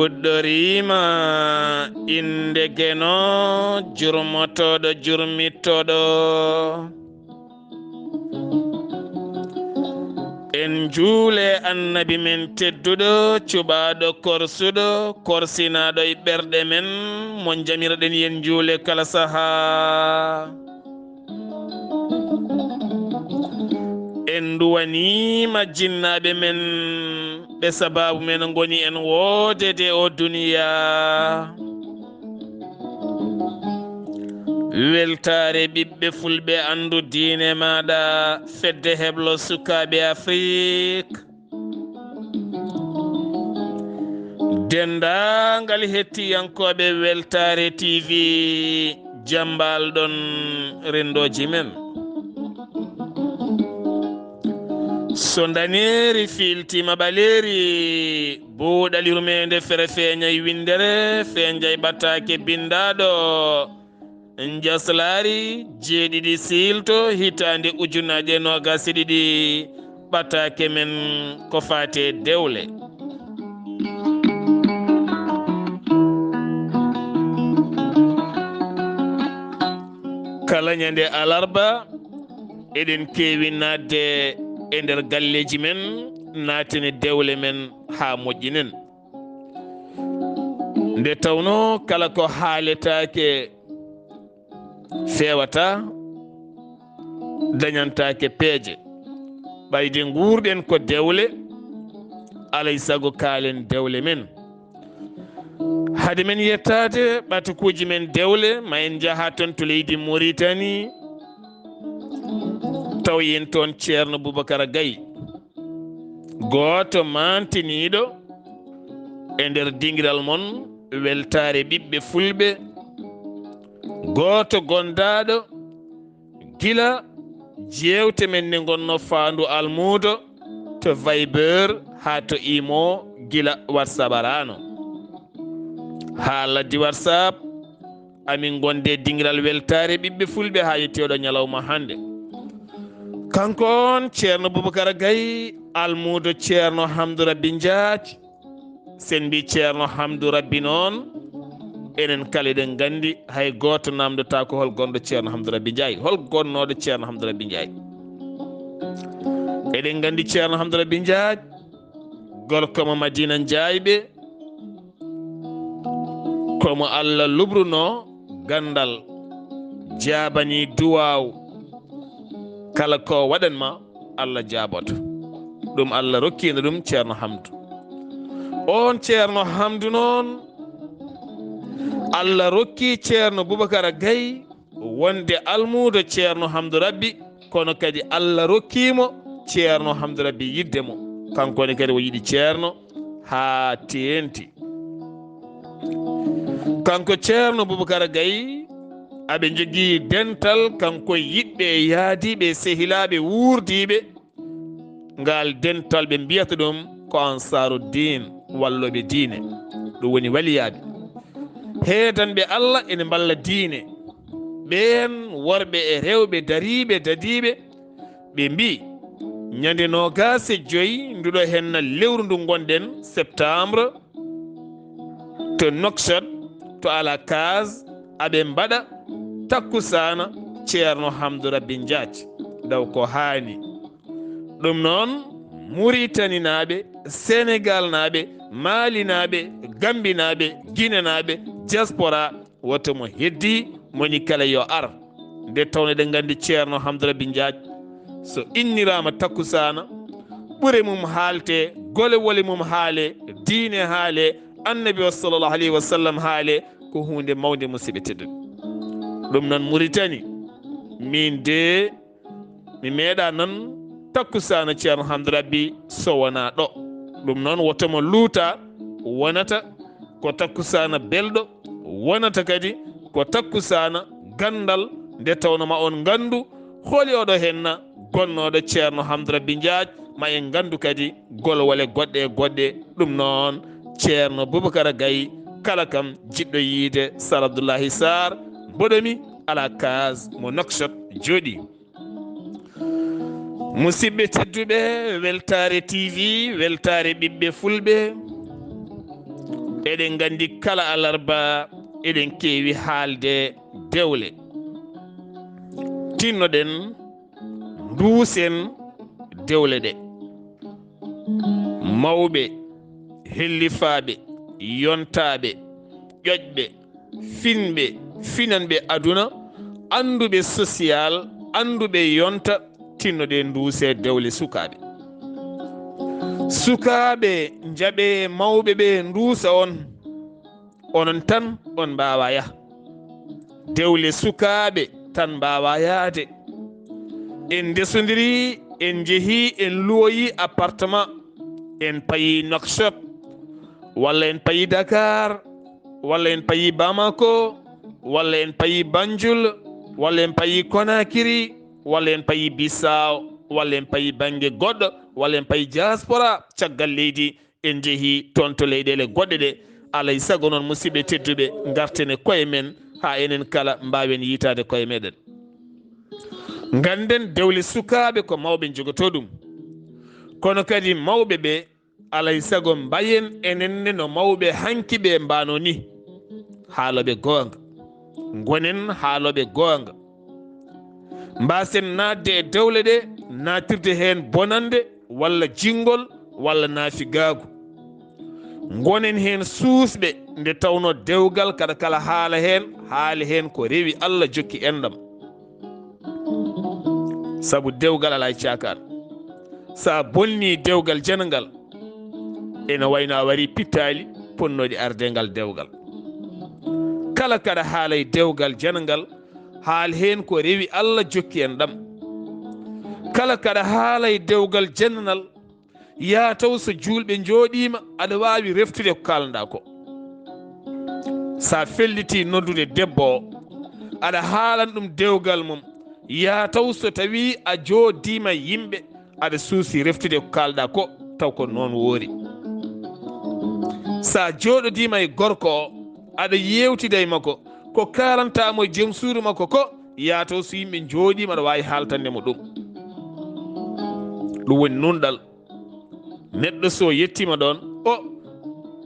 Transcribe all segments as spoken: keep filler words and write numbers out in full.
Fuɗɗoriima innde Geno, jurmotooɗo, jurmitooɗo. En njuule Annabi men tedduɗo, cuɓaaɗo, korsuɗo, korsinaaɗo e ɓerɗe men, mo njamirɗen yen njuule kala sahaa. En nduwaniima jinnaaɓe men, ɓe sabaabu men ngoni en woodede o duniyaa. Weltaare ɓiɓɓe fulɓe, anndu diine maaɗa, fedde heblo sukaaɓe Afrik. Denndaangal hettiyankooɓe Weltaare T V, jambalɗon renndooji men. So ndaneeri fiiltiima ɓaleeri, buuɗal yurmeende fere feeñay winndere, feeñay ɓataake binndaaɗo. Njaslaari jeeɗiɗi siilto hitaande ujunaaje noogaas e ɗiɗi, ɓataake men ko faati e dewle. Kala ñande alarba, eɗen keewi naatde e nder galleeji men, naatine dewle men haa moƴƴinen. Nde tawnoo kala ko haaletaake feewata, dañantaake peeje. Ɓayde nguurɗen ko dewle, alay sago kaalen dewle men. Hade men yettaade ɓatakuuji men dewle, ma en njaha toon to leydi Muritani, tawoyen toon Ceerno Bubakara Gay. Gooto maantiniiɗo e nder dingiral mon Weltaare Ɓiɓɓe Fulɓe, gooto gondaaɗo gila jeewte men nde ngonnoo faandu almuudo to Viber haa to Imo, gila WhatsApp araano haa laddi WhatsApp. Amin gonde dingiral Weltaare Ɓiɓɓe Fulɓe haa yettii oɗo ñalawma hannde. Kanko on Ceerno Bubakara Gay, almuudo Ceerno Hamdu Rabbi Njaaj. Sen mbi Ceerno Hamdu Rabbi noon, enen kala eɗen nganndi, hay gooto namdotaako hol gonɗo Ceerno Hamdu Rabbi Njaay, hol gonnooɗo Ceerno Hamdu Rabbi Njaay. Eɗen nganndi Ceerno Hamdu Rabbi Njaaj, gorko mo Madina Njaayɓe, ko mo Allah lubrunoo ganndal, jaabanii duwaaw. Kala ko waɗan ma, Allah jaaboto. Ɗum Allah rokkiino ɗum Ceerno Hamdu. On Ceerno Hamdu noon, Allah rokki Ceerno Bubakara Gay wonde almuudo Ceerno Hamdu Rabbi, kono kadi Allah rokkiimo Ceerno Hamdu Rabbi yidde mo. Kanko ne kadi o yiɗi Ceerno haa teenti. Kanko Ceerno Bubakara Gay, aɓe njogii dental, kanko e yiɗɓe e yaadiiɓe e sehilaaɓe wuurdiiɓe. Ngal dental ɓe mbiyata ɗum ko Ansaaru Diin, wallooɓe diine. Ɗum woni waliyaaɓe. Heedanɓe Allah ene mballa diine. Ɓeen worɓe e rewɓe dariiɓe, dadiiɓe, ɓe mbi, ñande noogaas e joy nduɗo henna lewru ndu ngonɗen, septembre, to Nouakchott, to Alakaas, aɓe mbaɗa takkusaana Ceerno Hamdu Rabbi Njaaj. Daw ko haani. Ɗum noon, Muritaninaaɓe, Senegaalnaaɓe, Maalinaaɓe, Gambinaaɓe, Ginenaaɓe, diaspora, woto mo heddi, moni kala yo ar. Nde tawno eɗen nganndi Ceerno Hamdu Rabbi Njaaj, so inniraama takkusaana, ɓure mum haalte, gole wole mum haale, diine haale, Annabi o sallallahu alayhi wa sallam haale, ko huunde mawnde, musidɓe tedduɓe. Ɗum noon Muritani, min de mi meeɗa nan takkusaana Ceerno Hamdu Rabbi so wonaa ɗo. Ɗum noon woto mo luuta, wonata ko takkusaana belɗo, wonata kadi ko takkusaana ganndal, nde tawno ma on nganndu holi oɗo henna gonnooɗo Ceerno Hamdu Rabbi Njaaj, ma en nganndu kadi golwole goɗɗe e goɗɗe. Ɗum noon Ceerno Bubakara Gay, kala kam jiɗɗo yiide Sar Abdullahi Sar, mboɗo mi Alakaas mo Nouakchott jooɗi. Musidɓe tedduɓe, Weltaare T V, Weltaare Ɓiɓɓe Fulɓe. Eɗen nganndi kala alarba eɗen keewi haalde dewle. Tinnoɗen, nduusen dewle ɗe. Mawɓe, hellifaaɓe, yontaaɓe, ƴoƴɓe, finɓe, finanɓe aduna, annduɓe social, annduɓe yonta, tinnoɗe nduuse dewle sukaaɓe. Sukaaɓe, njaɓe mawɓe ɓe nduusa on. Onon tan on mbaawa yah. Dewle sukaaɓe tan mbaawa yahde. En ndesondiri, en njehi, en luwoyi appartement, en payi Nouakchott, walla en payi Dakar, walla en payi Bamako, walla en payi Banjul, walla en payi Conakry, walla en payi Bissau, walla en payi bannge goɗɗo, walla en payi diaspora, caggal leydi, en njehi toon to leyɗeele goɗɗe ɗe. Alay sago noon, musidɓe tedduɓe, ngarten e koye men, haa enen kala mbaawen yiytaade koye meɗen. Ngannden dewle sukaaɓe ko mawɓe njogotoo ɗum. Kono kadi mawɓe ɓe, alay sago mbayen enen ne no mawɓe hanki ɓe mbaanoo ni. Haalooɓe goonga. Ngonen haalooɓe goonga. Mbaasen naatde e dewle ɗe, naatirde heen bonannde, walla jinngol, walla naafigaagu. Ngonen heen suusɓe, nde tawnoo dewgal kaɗa kala haala heen, haali heen ko rewi Allah jokki enɗam. Sabu dewgal alaa e caakaan. So a bonnii dewgal janangal, ene wayno a warii pittaali ponnooɗi arde ngal dewgal. Kala kaɗa haala e dewgal janangal, haal heen ko rewi Allah jokki enɗam. Kala kaɗa haala e dewgal jananal, yaa taw so juulɓe njooɗiima, aɗa waawi reftude ko kaalanɗaa ko. So a fellitii noddude debbo o, aɗa haalan ɗum dewgal mum, yaa taw so tawii a jooɗdiima yimɓe, aɗa suusi reftude ko kaalɗaa ko, taw ko noon woori. So a jooɗodiima e gorko o, aɗa yeewtida e makko, ko kaalantaa mo e joom suudu makko ko, yaa taw so yimɓe njooɗiima, aɗa waawi haaltande mo ɗum. Ɗum woni nunɗal. Neɗɗo so yettiima ɗoon, o,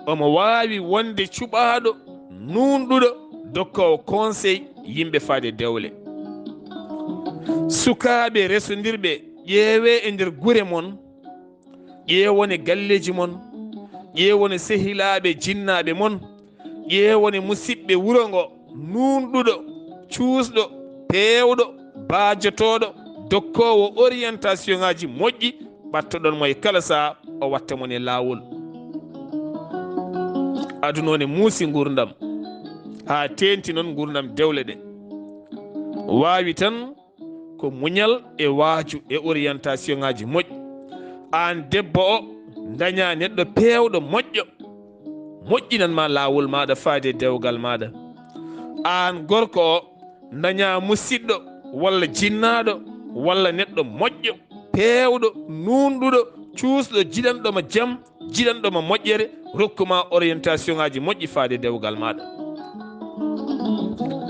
omo waawi wonde cuɓaaɗo, nuunɗuɗo, dokkoowo conseil yimɓe faade dewle. Sukaaɓe resondirɓe, ƴeewee e nder gure mon, ƴeewon e galleeji mon, ƴeewon e sehilaaɓe jinnaaɓe mon, ƴeewon e musiɓɓe wuro ngo, nuunɗuɗo, cuusɗo, peewɗo, baajotooɗo, dokkoowo orientation ŋaaji moƴƴi, ɓattoɗon mo e kala saha, o watta mon e laawol. Aduna o ne muusi nguurndam, haa teeŋti noon nguurndam dewle ɗe. Waawi tan ko muñal e waaju e orientation ŋaaji moƴƴi. Aan debbo o, ndañaa neɗɗo peewɗo moƴƴo, moƴƴinan ma laawol maaɗa faade e dewgal maaɗa. Aan gorko o, ndañaa musiɗɗo walla jinnaaɗo walla neɗɗo moƴƴo, peewɗo, nuunɗuɗo, cuusɗo, jiɗanɗo ma jam, jiɗanɗo ma moƴƴere, rokku ma orientation ŋaaji moƴƴi faade e dewgal maaɗa.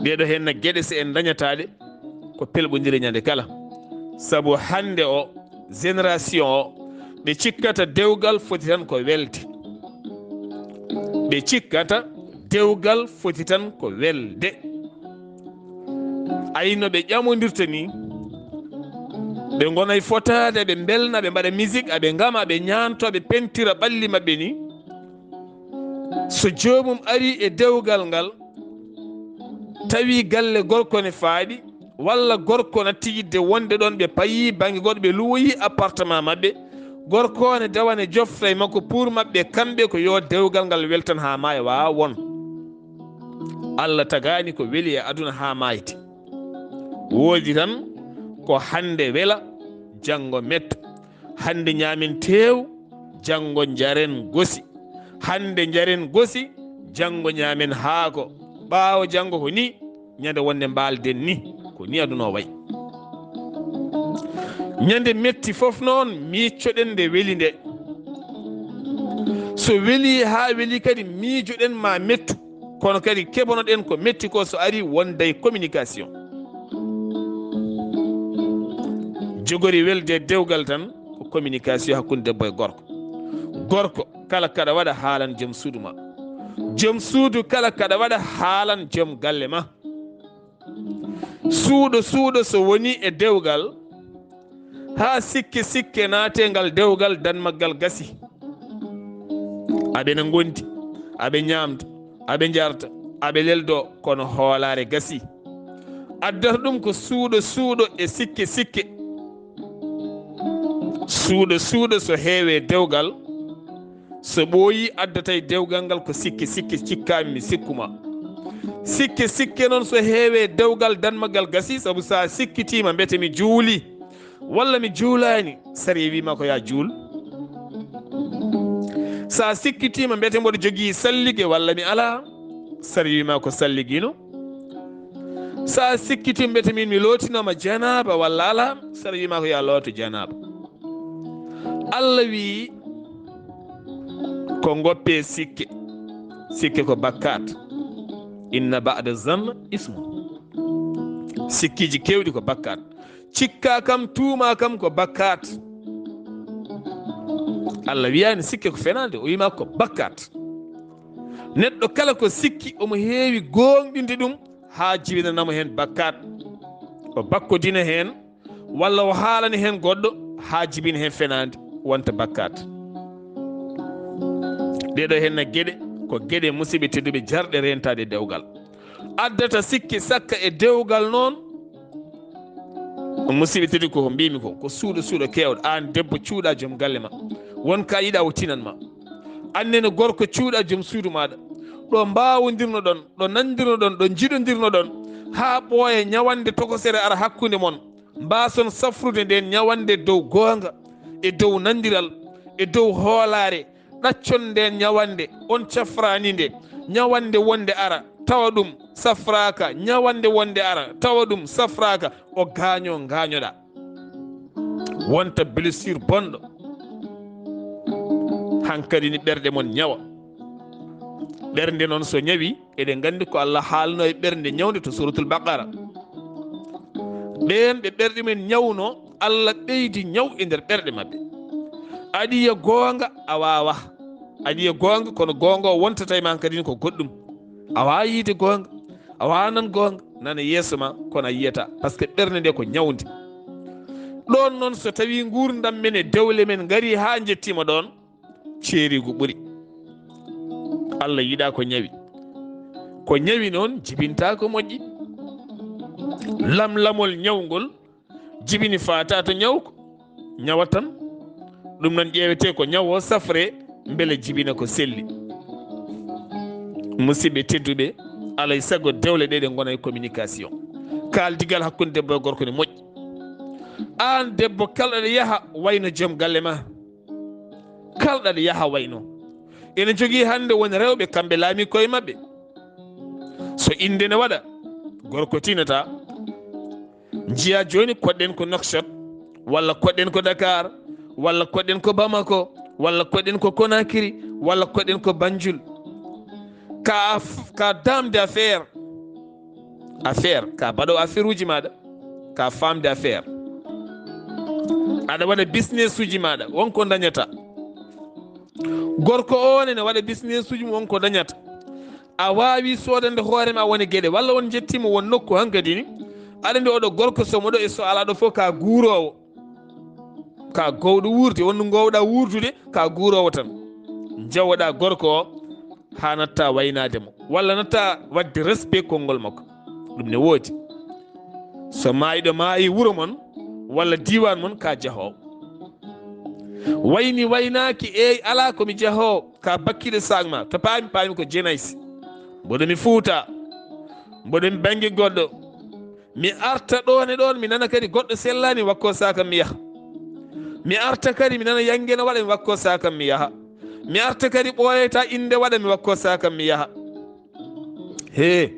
Ɗeeɗo heen na geɗe, so en ndañataa ɗe, ko pelɓondire ñande kala. Sabu hannde o, génération o, ɓe cikkata dewgal foti tan ko welde. Ɓe cikkata dewgal foti tan ko welde. Ay no ɓe ƴamondirta ni, ɓe ngona e fotaade, ɓe mbelna, ɓe mbaɗa musique, aɓe ngama, ɓe ñaanto, ɓe pentira ɓalli maɓɓe ni. So joomum ari e dewgal ngal, tawi galle gorko ne faaɗi, walla gorko natti yidde wonde ɗoon, ɓe payi bannge goɗɗo, ɓe luwoyi appartement maɓɓe, gorko o ne dawa ne jofta e makko pour maɓɓe kamɓe ko yo dewgal ngal weltan haa maaya, waawa won. Allah tagaani ko weli e aduna haa maayde. Woodi tan ko hannde wela, janngo metto. Hannde ñaamen teew, janngo njaren gosi. Hannde njaren gosi, janngo ñaamen haako. Ɓaawo janngo ko ni, ñande wonde mbaalden ni, ko ni aduna o wayi. Ñande metti fof noon, miiccoɗen nde weli nde. So weli haa weli kadi, miijoɗen ma mettu. Kono kadi keɓonoɗen ko metti ko so ari wonday communication. Jogori welde e dewgal tan ko communication hakkunde debbo e gorko. Gorko, kala kaɗa waɗa haalan joom suudu ma. Jom suudu kala kaɗa waɗa haalan jom galle ma. Suuɗo suuɗo so woni e dewgal, haa sikke sikke naate ngal dewgal, danmaggal gasi. Aɓe na ngondi, aɓe ñaamda, aɓe njarta, aɓe leldo, kono hoolaare gasi. Addata ɗum ko suuɗo suuɗo e sikke sikke. Suuɗo suuɗo so heewe dewgal, so ɓooyi addata e dewgal ngal ko sikke sikke, cikkaami mi sikkuma. Sikke sikke noon so heewe dewgal, danmagal gasi, sabu sa sikkitima mbete mi juuli walla mi juulaani, sariya wiima ko ya juul. Sa sikkitima mbete mboɗo jogii sallige walla mi alaa, sariya wiima ko salligino. Sa sikkitima mbete min mi lootinoma janaaba walla alaa, sariya wiima ko ya looto janaaba. Allah wi ko ngoppe sikke. Sikke ko bakkat. Inna ba'da zann ismu. Sikkiji kewɗi ko bakkat. Cikka kam, tuuma kam ko bakkat. Allah wiyani sikke ko fenande, o wima ko bakkat. Neɗɗo kala ko sikki omo heewi gooŋɗinde ɗum haa jibinanamo heen bakkat. O bakkodina heen walla o haalani heen goɗɗo haa jibina heen fenaande, wonta bakkat. Ɗeɗo heen na geɗe, ko geɗe, musidɓe tedduɓe, jarɗe rentade dewgal. Addata sikke sakka e dewgal noon. Musidɓe tedduɓe, ko mbimi ko, ko suuɗo suuɗo keewɗo. Aan debbo, cuuɗa joom galle ma. Won ka yiɗa o tinan ma. Annene gorko, cuuɗa joom suudu maɗa. Ɗo mbaawondirnoɗon, ɗo nandirnoɗon, ɗo njiɗondirnoɗon, haa ɓooya ñawande tokosere ara hakkunde mon. Mbaason safrude nden ñawande dow goonga, e dow nandiral, e dow hoolaare. Ɗaccon nden ñawande, on cafrani nde. Ñawande wonde ara, tawa ɗum safraaka. Ñawande wonde ara, tawa ɗum safraaka. O gaaño, ngaañoɗa. Wonta blessure bonɗo. Hankadi ni ɓerɗe mon ñawa. Ɓernde noon so ñawi, eɗen nganndi ko Allah haalno e ɓernde ñawnde to Suratul Baqara. Ɓeen ɓe ɓerɗe men ñawno, Allah ɓeydi ñaw e nder ɓerɗe maɓɓe. Aɗa yiya goonga, a waawa. Aɗa yiya goonga, kono goonga o wontata e ma hankadi ni ko goɗɗum. A waawa yiide goonga, a waawa nan goonga, nana yeeso ma, kono a yiyata, parce que ɓernde nde ko ñawnde. Ɗoon noon, so tawi nguurndam men e dewle men ngari haa njettima ɗoon, ceerigu ɓuri. Allah yiɗa ko ñawi. Ko ñawi noon jibinta ko moƴƴi. Lamlamol ñawngol jibini fata to ñawko, ñawa tan. Ɗum noon ƴeewete ko ñaw o safre, mbele jibina ko selli. Musidɓe tedduɓe, alay sago dewle ɗe ɗe ngona e communication. Kaaldigal hakkunde debbo e gorko ne moƴƴi. Aan debbo, kala ɗo yaha wayno joom galle ma. Kala ɗo yaha wayno. Ene jogii hannde won rewɓe, kamɓe laami koye maɓɓe. So innde ne waɗa, gorko tinata. Njiya jooni koɗɗen ko Nouakchott, walla koɗɗen ko Dakar, walla koɗɗen ko Bamako, walla koɗɗen ko Conakry, walla koɗɗen ko Banjul. Ka, ka dame d'affaires, affaire, ka baɗo affaire uji maɗa, ka femme d'affaires. Aɗa waɗa business uji maɗa, wonko dañata. Gorko o ne, ne waɗa business uji mum, wonko dañata. A waawi soodande hoore ma wone geɗe, walla on njettima won nokku hankadi ni, aɗa nde oɗo gorko so moɗo e so ala ɗo fof ka guurowo. Ka gowɗo wuurde, wonno gowɗa wuurdude, ka guurowo tan. Njawoɗa gorko o, haa natta waynaade mo, walla natta waɗde respect konngol makko. Ɗum ne woodi. So maayɗo maayi wuro mon, walla diiwaan mon, ka jahoowo. Wayni waynaaki, eey, alaa ko mi jahoowo, ka bakkiɗo saak ma, to paami, paami ko jenaysi. Mboɗo mi Fuuta, mboɗo mi bannge goɗɗo. Mi arta ɗoon e ɗoon, mi nana kadi goɗɗo sellaani, mi wakko saakam mi yaha. Mi arta kadi, mi nana yannge no waɗa, mi wakko saakam mi yaha. Mi arta kadi, ɓooyata innde waɗa, mi wakko saakam mi yaha. He,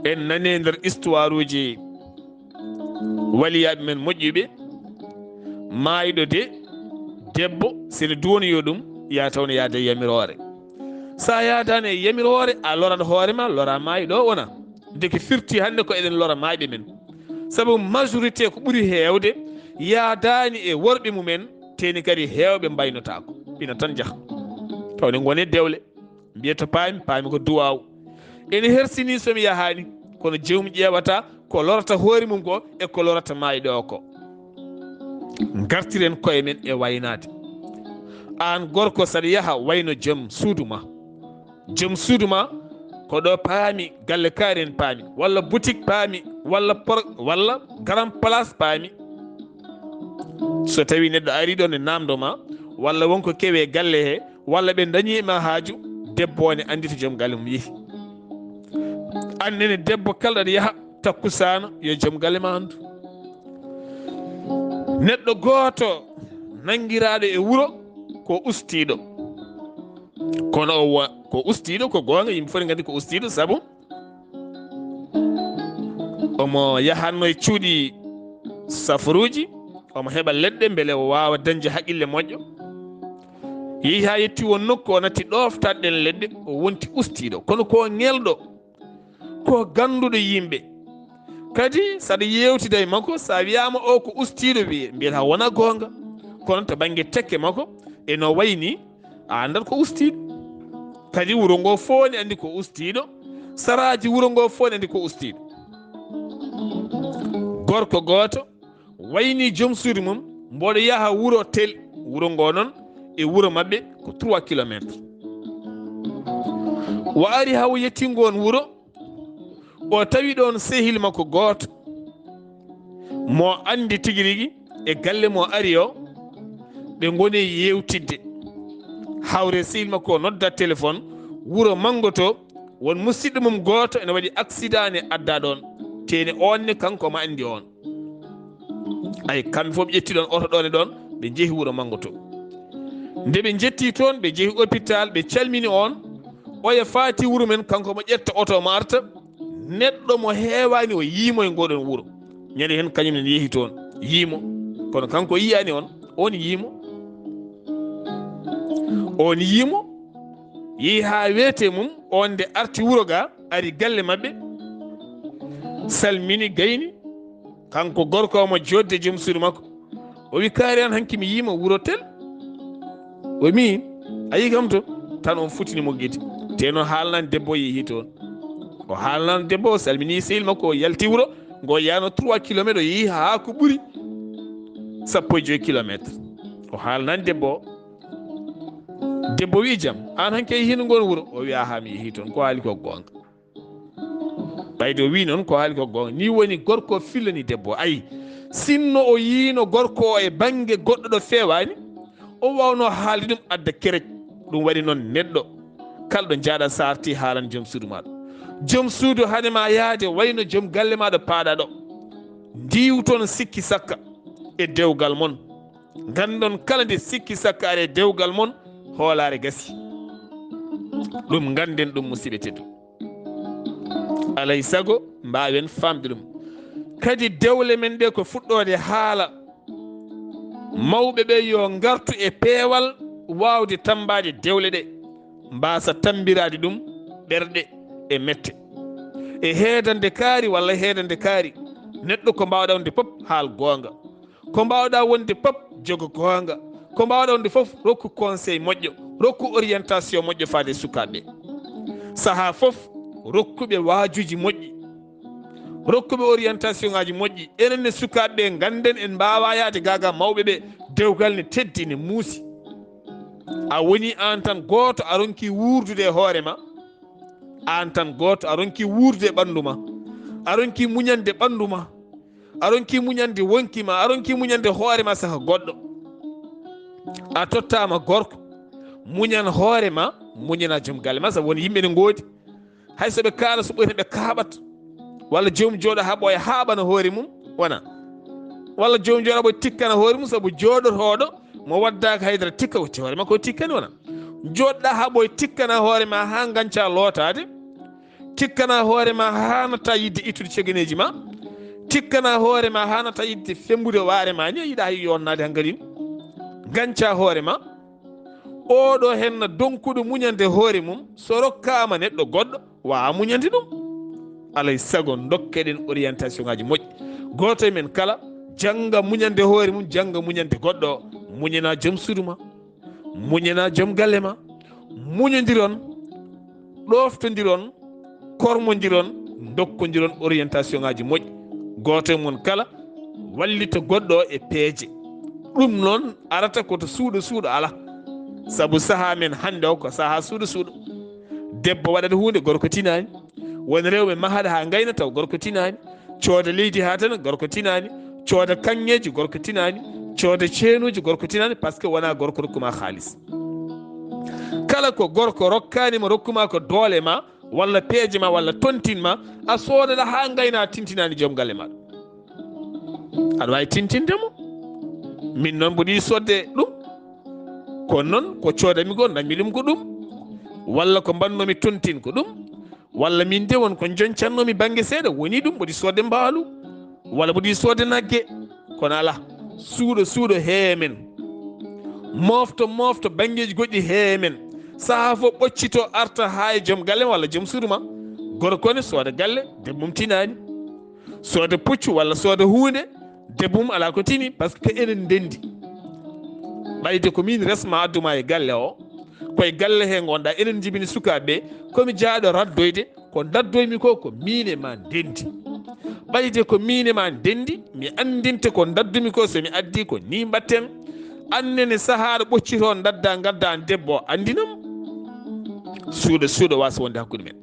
en nani nder histoire uji waliyaaɓe men moƴƴuɓe, maayɗo de, debbo, sene duwonoyo ɗum, ya taw ne yaada e yamiroore. Sa yaadaani e yamiroore, a lorat hoore ma, lora maayɗo o wona. Ndeke firti hannde ko eɗen lora maayɓe men. Sabu majorité ko ɓuri heewde yaadaani e worɓe mumen, teni kadi heewɓe mbaynotaako. Ina tan njaha. Taw ne ngone dewle. Mbiya to paami, paami ko duwaaw. Ene hersini so mi yahaani, kono joomum ƴeewata ko lorata hoore mum ko e ko lorata maayɗo o ko. Ngartiren koye men e waynaade. Aan gorko, saɗa yaha wayno joom suudu ma. Joom suudu ma ko ɗo paami, galle kaari en paami, walla boutique paami, walla por-, walla grand place paami. So tawi neɗɗo ari ɗon e namdo ma, walla wonko kewe galle he, walla ɓe dañi e ma haaju, debbo o ne andi to joom galle mum yehi. Annene debbo kala ɗaɗa yaha takkusaana, yo joom galle ma andu. Neɗɗo gooto nangiraaɗo e wuro ko ustiiɗo. Kono o wa-, ko ustiiɗo, ko goonga, yimɓe fof ne nganndi ko ustiiɗo, sabu omo yahatno e cuuɗi safaruuji, omo heɓa leɗɗe mbele o waawa dañde haqqille moƴƴo. Yehi haa yetti won nokku, o natti ɗooftaade ɗen leɗɗe, o wonti ustiiɗo. Kono ko ŋelɗo, ko gannduɗo yimɓe. Kadi, saɗa yeewtida e makko, so a wiyaama o ko ustiiɗo, wiye, mbiyata wona goonga. Kono to bannge tekke makko, e no wayi ni, a anndat ko ustiiɗo. Kadi wuro ngo fof ne anndi ko ustiiɗo, saraaji wuro ngo fof ne anndi ko ustiiɗo. Gorko gooto wayni joom suudu mum, mboɗo yaha wuro tel, wuro ngo noon e wuro maɓɓe ko trois kilomètres. O ari haa o yetti ngoon wuro, o tawi ɗoon sehil makko gooto mo anndi tigi rigi e galle mo ari o, ɓe ngoni yeewtidde. Hawre sehil makko o nodda téléphone, wuro manngo to, won musidɗo mum gooto ene waɗi accident ne adda ɗoon, te ne oon ne kanko ma anndi oon. Ay, kamɓe fof ɓe ƴetti ɗoon oto ɗoon e ɗoon, ɓe njehi wuro manngo to. Nde ɓe njetti toon, ɓe njehi hôpital, ɓe calmini oon. Oya faati wuro men, kanko mo ƴetta oto mo arta, neɗɗo mo heewaani o yiimo e ngoɗon wuro. Ñande heen kañum ne yehi toon, yiimo. Kono kanko o yiyaani oon, oon yiimo. Oon yiimo, yehi haa weete mum, oon nde arti wuro ga, ari galle maɓɓe, salmini, gayni. Kanko gorko omo jodde joom suudu makko. O wi, "Kaari an, hanki mi yiima wuro tel." O wi, "Min, a yii kam to?" Tan on futini mo gite. Te no haalnan debbo o yehi toon. O haalnan debbo, o salmini sehil makko, o yalti wuro. Ngo yaano trois kilomètres, o yehi haa ko ɓuri sappo e joy kilomètres. O haalnan debbo o. Debbo wi, "Jam, an hanki a yehi no ngoon wuro?" O wi, "Aha, mi yehi toon, ko haali ko goonga." Ɓayde o wi noon ko haali ko goonga. Ni woni gorko o fillani debbo o. Ayi, sinno o yiino gorko o e bannge goɗɗo ɗo feewaani, o waawno haalde ɗum adda kerej. Ɗum waɗi noon neɗɗo kala ɗo njaaɗa, so arti haalan joom suudu maaɗa. Joom suudu hade ma yaade wayno joom galle maaɗa paaɗa ɗo. Ndiiw toon sikki sakka e dewgal mon. Nganndon kala nde sikki sakka ari e dewgal mon, hoolaare gasi. Ɗum ngannden ɗum, musidɓe tedduɓe. Alay sago mbaawen faamde ɗum. Kadi dewle men ɗe ko fuɗɗoode haala. Mawɓe ɓe yo ngartu e peewal waawde tammbaade dewle ɗe, mbaasa tammbiraade ɗum ɓerɗe e mette. E heedande kaari walla heedande kaari, neɗɗo ko mbaawɗaa wonde fof haal goonga. Ko mbaawɗaa wonde fof jogo goonga. Ko mbaawɗaa wonde fof rokku conseil moƴƴo, rokku orientation moƴƴo faade e sukaaɓe. Sahaa fof rokkuɓe waajuuji moƴƴi, rokkuɓe orientation ngaaji moƴƴi. Enen ne sukaaɓe ɓe ngannden en mbaawaa yahde gaa gaa mawɓe ɓe, dewgal ne teddi, ne muusi. A woni aan tan gooto, a ronki wuurdude e hoore ma. Aan tan gooto, a ronki wuurdude e ɓanndu ma. A ronki muñande ɓanndu ma. A ronki muñande wonki ma. A ronki muñande hoore ma saka goɗɗo. A tottaama gorko. Muñan hoore ma, muñana joom galle ma, sabu won yimɓe ne ngoodi. Hay so ɓe kaala, so ɓoyta ɓe kaaɓat. Walla joom jooɗo haa ɓooya haaɓana hoore mum, wona. Walla joom jooɗo ɓoy tikkana hoore mum, sabu jooɗotooɗo mo waddaaka haydara tikka, watti hoore makko o tikkani, wona. Jooɗɗa haa ɓoy tikkana hoore ma haa ngañca lootaade. Tikkana hoore ma haa natta yidde ittude cegeneeji ma. Tikkana hoore ma haa natta yidde fembude waare ma ni, a yiɗa hay yonnaade hankadi. Ngañca hoore ma. Oɗo henna donkuɗo muñande hoore mum, so rokkaama neɗɗo goɗɗo, waawa muñande ɗum. Alay sago dokkeɗen orientation ngaaji moƴƴi. Gooto e men kala jannga muñande hoore mum, jannga muñande goɗɗo. Muñana joom suudu ma, muñana joom galle ma. Muñondiron, ɗoftondiron, kormondiron, dokkondiron orientation ngaji moƴƴi. Gooto e mon kala wallita goɗɗo e peeje. Ɗum noon arata ko to suuɗo suuɗo ala. Sabu saha men hannde o ko saha suuɗo suuɗo. Debbo waɗata huunde, gorko tinaani. Won rewɓe mahata haa ngayna taw gorko tinaani. Cooda leydi haa tan gorko tinaani. Cooda kaŋŋeeji gorko tinaani. Cooda ceenuuji gorko tinaani, parce que wonaa gorko rokkuma haalis. Kala ko gorko rokkaani ma, rokkuma ko doole ma, walla peeje ma, walla tontin ma, a soodata haa ngayna, a tintinaani joom galle ma. Aɗa waawi tintinde mo. Min noon mboɗi sodde ɗum. Kono noon ko coodami ko, dañmi ɗum ko ɗum. Walla ko mbannomi tontin ko ɗum. Walla min de won ko joñcannomi bannge seeɗa, woni ɗum mboɗi sodde mbaalu. Walla mboɗi sodde nagge. Kono alaa. Suuɗo, suuɗo heemen. Moofto, moofto banngeeji goɗɗi heemen. Sahaa fof ɓoccito arta haa e joom galle ma walla joom suudu ma. Gorko ne sooda galle, debbo mum tinaani. Sooda puccu walla sooda huunde, debbo mum alaa ko tini, parce que enen ndenndi. Ɓayde ko min resma adduma e galle o, koye galle he ngonɗa, enen njibini sukaaɓe ɓe, ko mi jaaɗo raddoyde, ko daddoymi ko, ko min e ma ndenndi. Ɓayde ko min e ma ndenndi, mi anndinte ko daddumi ko, so mi addi ko ni mbatten. Annene sahaa ɗo ɓoccito dadda, ngadda an debbo o, anndinam. Suuɗo, suuɗo wasa wonde hakkunde men.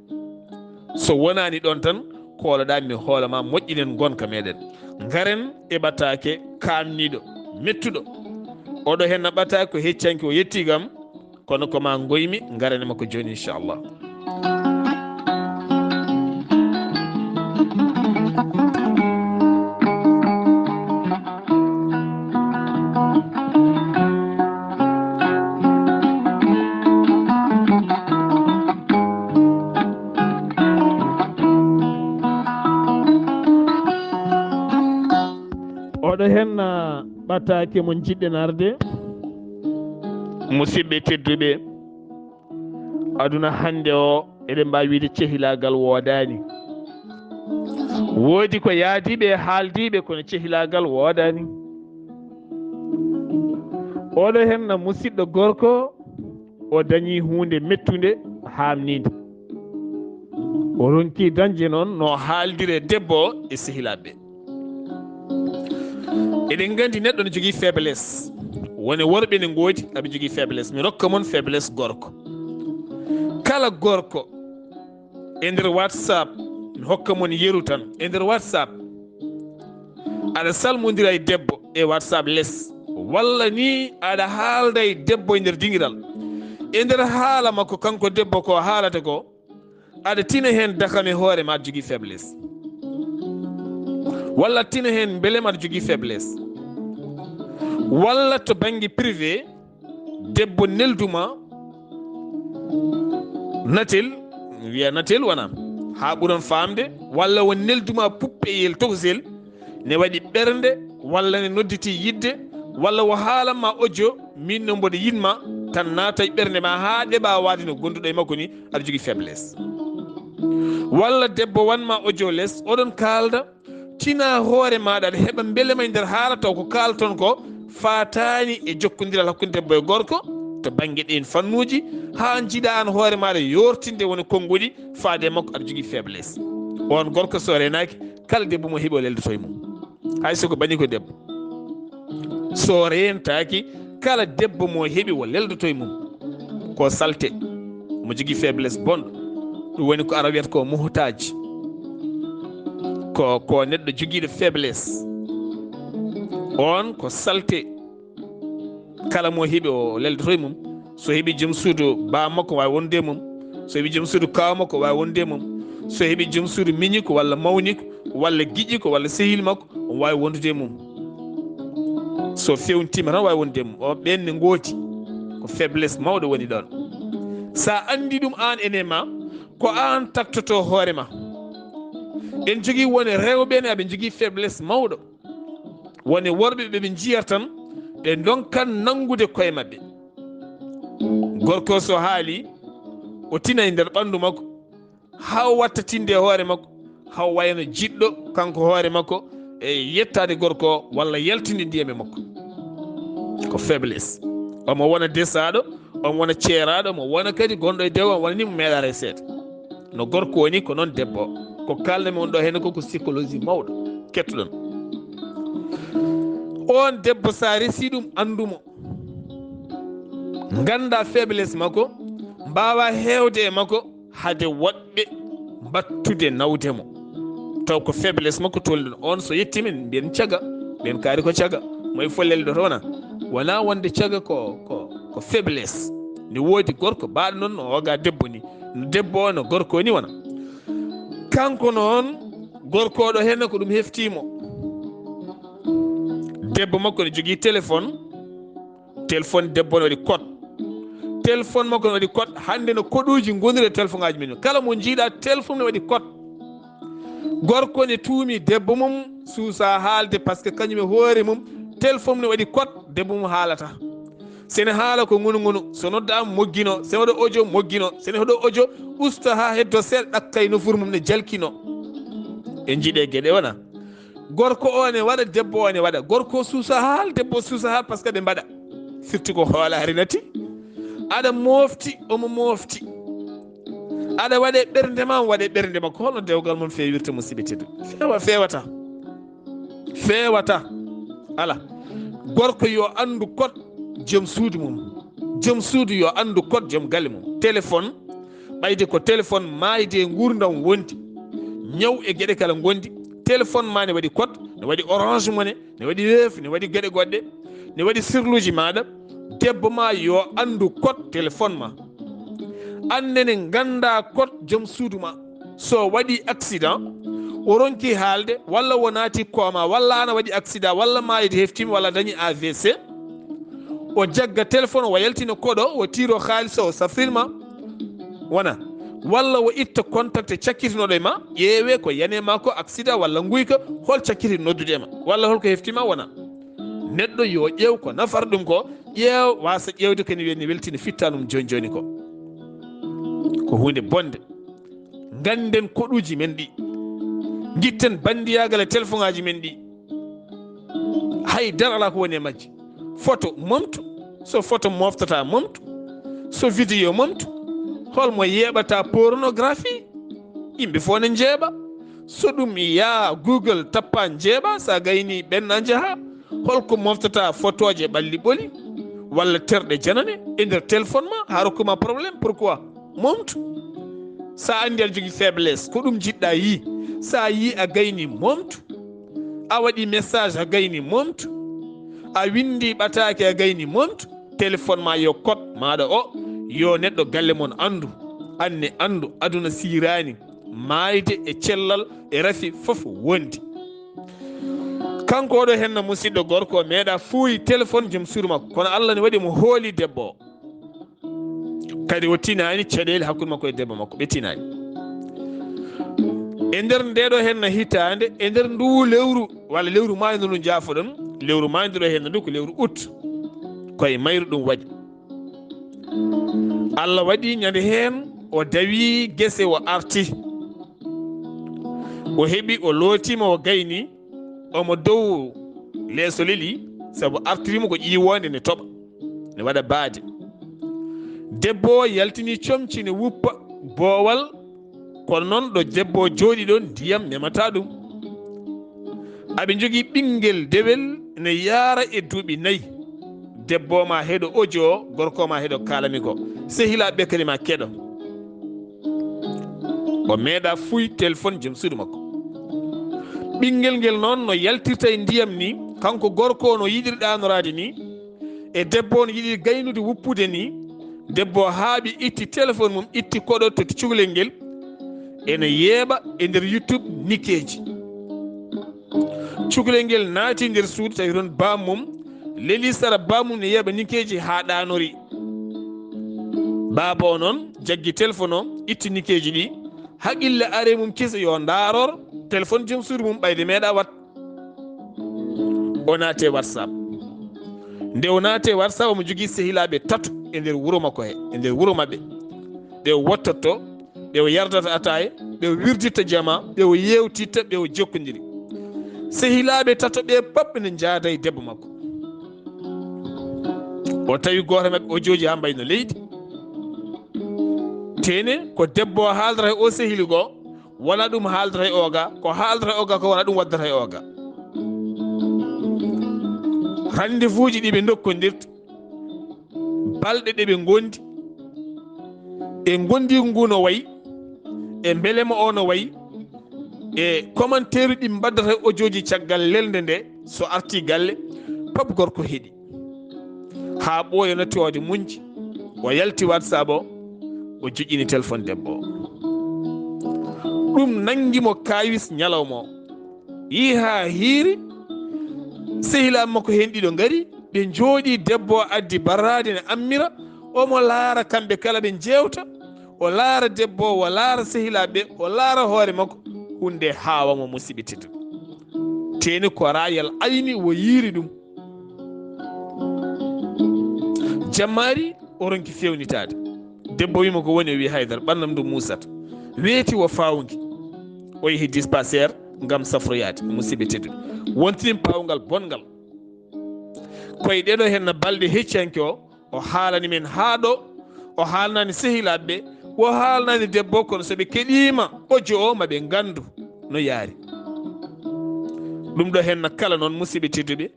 So wonaani ɗoon tan, kooloɗaa mi hoolo ma, moƴƴinen ngonka meɗen. Ngaren e ɓataake kaamniiɗo, mettuɗo. Oɗo hen na ɓataake ko heccanki, o yetti kam, kono ko ma ngoymi, ngaren e makko jooni, inchallah. Oɗo hen, ah, ɓataake mo jiɗɗen arde. Musidɓe tedduɓe, aduna hannde o, eɗen mbaawi wiide cehilaagal woodaani. Woodi ko yaadiiɓe e haaldiiɓe, kono cehilaagal woodaani. Oɗo hen na musidɗo gorko, o dañi huunde mettunde, haamniinde. O ronki dañde noon no haaldire debbo o e sehilaaɓe ɓe. Eɗen nganndi neɗɗo no jogii faiblesse. Wone worɓe ne ngoodi, aɓe jogii faiblesse. Mi rokka mon faiblesse gorko. Kala gorko e nder WhatsApp, mi hokka mon yeru tan. E nder WhatsApp, aɗa salmondira e debbo e WhatsApp les, walla ni aɗa haalda e debbo e nder dingiral. E nder haala makko, kanko debbo ko haalata ko, aɗa tina heen dakam e hoore ma, aɗa jogii faiblesse. Walla tina heen mbelem, aɗa jogii faiblesse. Walla to bannge privé, debbo nelduma natel, wiya natel wona, haa ɓuran faamde, walla o nelduma puppeyel, tokosel, ne waɗi ɓernde, walla ne nodditi yiɗde, walla o haalan ma audio, min no mboɗo yiɗ ma, tan naata e ɓernde ma haa ɗeɓa waade no gonduɗo e makko ni, aɗa jogii faiblesse. Walla debbo wan ma audio les, oɗon kaalda, tina hoore maɗa, aɗa heɓa mbelema e nder haala, taw ko kaalton ko faataani e jokkondiral hakkunde debbo e gorko to bannge ɗeen fannuuji, haa njiɗa aan hoore maɗa yoortinde wona konnguɗi faade e makko, aɗa jogii faiblesse. On gorko so reenaaki, kala debbo mo heɓi o leldoto e mum. Hay so ko bani ko debbo. So reentaaki, kala debbo mo heɓi o leldoto e mum. Ko salte. Mo jogii faiblesse bonɗo. Ɗum woni ko ara wiyata ko muhtaaji. Ko, ko neɗɗo jogiiɗo faiblesse. On ko salte. Kala mo heɓi o leldoto e mum. So heɓi joom suudu baa makko, waawi wonde e mum. So heɓi joom suudu kaaw makko, waawi wonde e mum. So heɓi joom suudu miñiko walla mawniko walla giƴiko walla sehil makko, o waawi wondude e mum. So fewntiima tan, waawi wonde e mum. O, ɓeen ne ngoodi. Ko faiblesse mawɗo woni ɗoon. So a anndi ɗum aan ene ma, ko aan taktoto hoore ma. En jogii wone rewɓe ne, aɓe njogii faiblesse mawɗo. Woni worɓe ɓe ɓe njiyata tan, ɓe ndonkan nanngude koye maɓɓe. Gorko so haali, o tina e nder ɓanndu makko, haa o watta tinde e hoore makko, haa o wayno jiɗɗo kanko hoore makko e yettaade gorko o walla yaltinde ndiyam e makko. Ko faiblesse. Omo wona desaaɗo, On wona ceeraaɗo mo, wona kadi gonɗo e dewo, wona ni mo meeɗa resede. No gorko woni, ko noon debbo. Ko kaalnami on ɗo heen ko, ko psychologie mawɗo. Kettoɗon. On debbo, so a resi ɗum, anndu mo. Ngannda faiblesse makko, mbaawa heewde e makko, hade woɗɓe mbattude nawde mo. Taw ko faiblesse makko tolni ɗon. On so yettii min, mbiyen caga, mbiyen kaari ko caga. Moy fof leldoto wona. Wona wonde caga ko, ko, ko faiblesse. Ne woodi gorko baaɗo noon no oga debbo ni. No debbo o, no gorko ni wona. Kanko noon, gorko o ɗo heen ko ɗum heftii mo. Debbo makko ne jogii téléphone. Téléphone debbo ne waɗi code. Téléphone makko ne waɗi code. Hannde no koɗuuji ngoniri e téléphone ngaaji men. Kala mo njiiɗa téléphone ne waɗi code. Gorko ne tuumi debbo mum suusa haalde, parce que kañum e hoore mum téléphone ne waɗi code, debbo mum haalata. Sene haala ko ngunu ngunu, so noddaama moggino, sene waɗa audio moggino, sene waɗa audio usta haa heddo seeɗa, ɗakkay nofuru mum ne jalkino. En njiiɗe geɗe wona. Gorko o ne waɗa, debbo o ne waɗa. Gorko o suusa haal, debbo o suusa haal, parce que ɓe mbaɗa. Firti ko hoolaare nati. Aɗa mofti, omo mofti. Aɗa waɗe ɓernde ma, omo waɗe ɓernde makko. Holno dewgal mon feewirta, musidɓe tedduɓe? Feewa, feewata. Feewata. Ala. Gorko yo anndu code joom suudu mum. Joom suudu yo anndu code joom galle mum. Téléphone, ɓayde ko téléphone maayde e nguurndam wondi. Ñaw e geɗe kala ngondi. Téléphone ma ne waɗi code, ne waɗi Orange Money, ne waɗi Wave, ne waɗi geɗe goɗɗe, ne waɗi sirluuji maaɗa. Debbo ma yo anndu code téléphone ma. Aan ne ngannda code joom suudu ma. So waɗi accident, o ronki haalde, walla o naati coma, walla ana waɗi accident, walla maayde heftiima, walla dañi A V C, o jagga téléphone, o yaltina code o, o tiiro haalis o, o safrirma, wona. Walla o itta contact cakkitinoɗo e ma, ƴeewe ko yani e ma ko, accident walla nguyka, hol cakkiti noddude e ma, walla holko heftiima, wona. Neɗɗo yo ƴeew ko nafata ɗum ko, ƴeew, wasa ƴeewde ko ene wiyatni weltina fittanum jooni jooni ko. Ko huunde bonde. Ngannden koɗuuji men ɗi. Ngitten banndiyaagal e telefoŋaaji men ɗi. Hay dara alaa ko woni e majji. Photo momtu, so photo moftata momtu, so vidéo momtu. Holmo yeeɓata pornographie? Yimɓe fof ne njeeɓa. So ɗum yaa Google tappa njeeɓa, sa gayni ɓenna njaha. Holko moftata fotooje ɓalli ɓoli walla terɗe janane e nder téléphone ma, haa rokkuma problème? Pourquoi? Momtu. Sa anndi aɗa jogii faiblesse, ko ɗum njiɗɗa yii. Sa yii a gayni, momtu. A waɗi message a gayni, momtu. A winndi ɓataake a gayni, momtu. Téléphone ma yo code maaɗa o, yo neɗɗo galle mon anndu. Aan ne anndu, aduna siiraani. Maayde e cellal e rafi fof wondi. Kanko oɗo henna musidɗo gorko o meeɗa fuuyi téléphone joom suudu makko, kono Allah ne waɗi mo hooli debbo o. Kadi o tinaani caɗeele hakkunde makko e debbo makko, ɓe tinaani. E nder nde ɗo henna hitaande, e nder ndu lewru, walla lewru maayo ndu jaafoɗon, lewru maayo ndu ɗo henna ndu ko lewru août. Ko e mayru ɗum waɗi. Allah waɗi ñande heen o dawi gese o arti. O heɓi, o lootiima, o gayni, omo dow leeso leli, sabu artiriimo ko ƴiiwoonde ne toɓa, ne waɗa baade. Debbo o yaltini comci ne wuppa boowal, kono noon ɗo debbo o jooɗi ɗoon ndiyam memata ɗum. Aɓe njogii ɓinngel dewel ne yaara e duuɓi nayi. Debbo ma heɗo audio o, gorko ma heɗo kaalami ko. Sehilaaɓe kadi ma keɗo. O meeɗa fuuy téléphone joom suudu makko. Ɓinngel ngel noon no yaltirta e ndiyam ni, kanko gorko o no yiɗiri ɗaanoraade ni, e debbo o no yiɗiri gaynude wuppude ni. Debbo o haaɓi, itti téléphone mum, itti koɗo, totti cukalel ngel. Ene yeeɓa e nder YouTube nikeeji. Cukalel ngel naati nder suudu, tawi toon bammum leli sara, bammum ne yeeɓa nikeeji haa ɗaanori. Baaba o noon jaggi téléphone o, itti nikeeji ɗi. Haqille are mum kese yo ndaaror téléphone joom suudu mum, ɓayde meeɗa wat. O naate WhatsApp. Nde o naate WhatsApp, omo jogii sehilaaɓe tato e nder wuro makko he, e nder wuro maɓɓe. Ɓe o wottotto, ɓe o yardata ataaya, ɓe o wirditta jama, ɓe o yeewtitta, ɓe o jokkondiri. Sehilaaɓe tato ɓe pop ne njaada e debbo makko. O tawi gooto maɓɓe o jooji haa mbayno leydi. Tene ko debbo o haaldata e o sehili goo, wona ɗum haaldata e o ga, ko haaldata e o ga ko wona ɗum waddata e o ga. Rendez-vous ji ɗi ɓe ndokkondirta, balɗe ɗe ɓe ngondi, e ngondiigu ngu no wayi, e mbelema o no wayi, e commentaire ɗi mbaddata e audio ji caggal lelnde nde, so arti galle, pap gorko heɗi. Haa ɓooya natti waawde muñde, o yalti WhatsApp o, o joƴƴini téléphone debbo o. Ɗum nanngi mo kaawis ñalawma o. Yii haa hiiri, sehilaaɓe makko heen ɗiɗo ngari, ɓe njooɗii, debbo o addi barraade ne ammira, omo laara kamɓe kala ɓe njeewta, o laara debbo o, o laara sehilaaɓe ɓe, o laara hoore makko, huunde haawa mo, musidɓe tedduɓe. Teeni ko raayal ayni o yiiri ɗum. Jammaari o ronki feewnitaade. Debbo wiimo ko woni, o wii haydara, ɓannam ndu muusata. Weeti o faawngi. O yehi dispensaire ngam safroyaade, musidɓe tedduɓe. Wontini paawngal bonngal. Koye ɗeɗo henna balɗe heccanke o, o haalani men haa ɗo, o haalnani sehilaaɓe ɓe, o haalnani debbo, kono so ɓe keɗiima audio o, ma ɓe nganndu no yaari. Ɗum ɗo henna kala noon, musidɓe tedduɓe,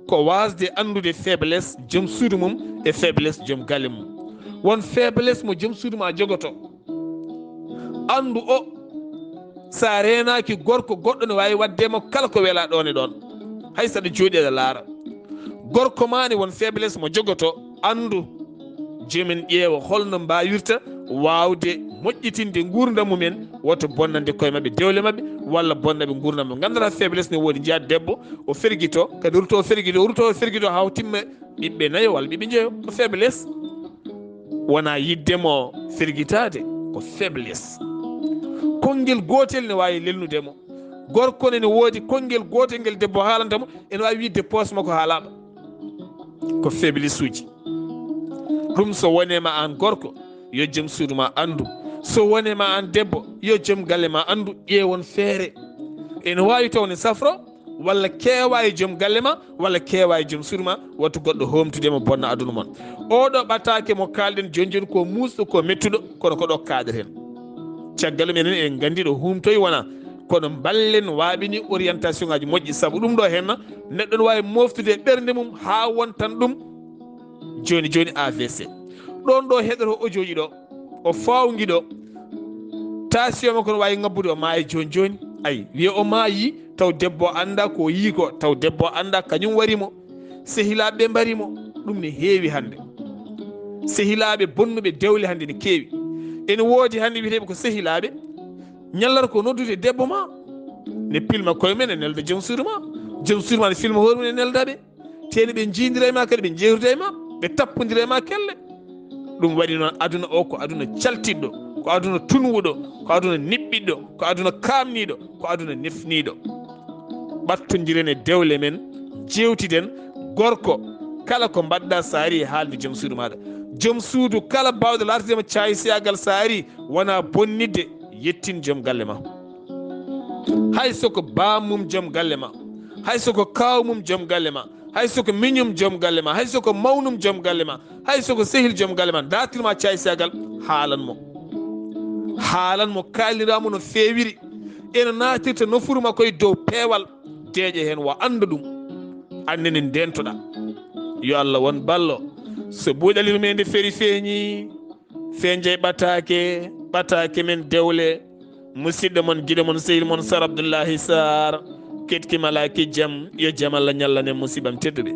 ko waasde anndude faiblesse joom suudu mum e faiblesse joom galle mum. Won faiblesse mo joom suudu ma jogoto. Anndu o, so a reenaaki gorko, goɗɗo ne waawi waɗde ma kala ko welaa ɗoon e ɗoon. Hay so aɗa jooɗi aɗa laara. Gorko ma ne won faiblesse mo jogoto, anndu. Joomum en ƴeewa holno mbaawirta waawde moƴƴitinde nguurndam mum en, wota bonnande koye maɓɓe dewle maɓɓe, walla bonna ɓe nguurndam maɓɓe. Nganndanɗaa faiblesse ne woodi, njiyaa debbo, o fergito, kadi ruto o fergito, o ruto o fergito haa o timma ɓiɓɓe nayo walla ɓiɓɓe njeyo. Ko faiblesse. Wonaa yiɗde mo fergitaade, ko faiblesse. Konngel gootel ne waawi lelnude mo. Gorko ne, ne woodi konngel gootel ngel debbo haalanta mo, ene waawi wiide poos makko haalaaɗo. Ko faiblesse uji. Ɗum so wonii ma aan gorko, yo joom suudu ma anndu. So wonii ma aan debbo, yo joom galle ma anndu, ƴeewon feere. Ene waawi taw ne safro, walla keewa e joom galle ma, walla keewa e joom suudu ma, wata goɗɗo hoomtude mo, bonna aduna mon. Oɗo ɓataake mo kaalɗen jooni jooni ko muusɗo, ko mettuɗo, kono ko ɗo kaaɗeten. Caggal ɗum enen en nganndi ɗo huumtoyi wona, kono mballen waaɓini orientation ngaji moƴƴi, sabu ɗum ɗo henna neɗɗo ne waawi moftude e ɓernde mum haa wontan ɗum jooni jooni A V C. Ɗoon ɗo heɗoto audio ji ɗo, o faawngi ɗo, tension makko no waawi ŋabbude, o maaya jooni jooni. Ay, wiya o maayi, taw debbo annda ko o yii ko, taw debbo annda kañum wari mo. Sehilaaɓe ɓe mbari mo. Ɗum ne heewi hannde. Sehilaaɓe bonnuɓe dewle hannde ne keewi. Ene woodi hannde wiyeteeɓe ko sehilaaɓe, ñallata ko noddude debbo ma, ne pilma koye mum, ne nelda joom suudu ma. Joom suudu ma ne filma hoore mum, ne nelda ɓe. Teeni ɓe njiidira e ma kadi, ɓe njeewtida e ma, ɓe tappondira e ma kelle. Ɗum waɗi noon, aduna o ko aduna caltiɗɗo, ko aduna tunwuɗo, ko aduna niɓɓiɗɗo, ko aduna kaamniiɗo, ko aduna nefniiɗo. Ɓattondiren e dewle men, njeewtiden. Gorko, kala ko mbaɗɗa so a ari e haalde joom suudu maaɗa. Joom suudu kala baawɗo laartude ma caayisiyaagal so a ari, wona bonnitde, yettin joom galle ma. Hay so ko baam mum joom galle ma, hay so ko kaaw mum joom galle ma, hay so ko miñum joom galle ma, hay so ko mawnum joom galle ma, hay so ko sehil joom galle ma, dartirma caayisiyaagal, haalan mo. Haalan mo, kaalnira mo no feewiri, eno naatirta nofuru makko e dow peewal, deeƴa heen, wa annda ɗum, annene ndentoɗa. Yo Allah won ballo. So buuɗali ɗum e nde feri feeñi, fenjay ɓataake, ɓataake men dewle, musidɗo mon, giɗo mon, sehil mon, Sar Abdullahi Sar, keɗki malaaki jam, yo jam Allah ñallanen musiɓam tedduɓe.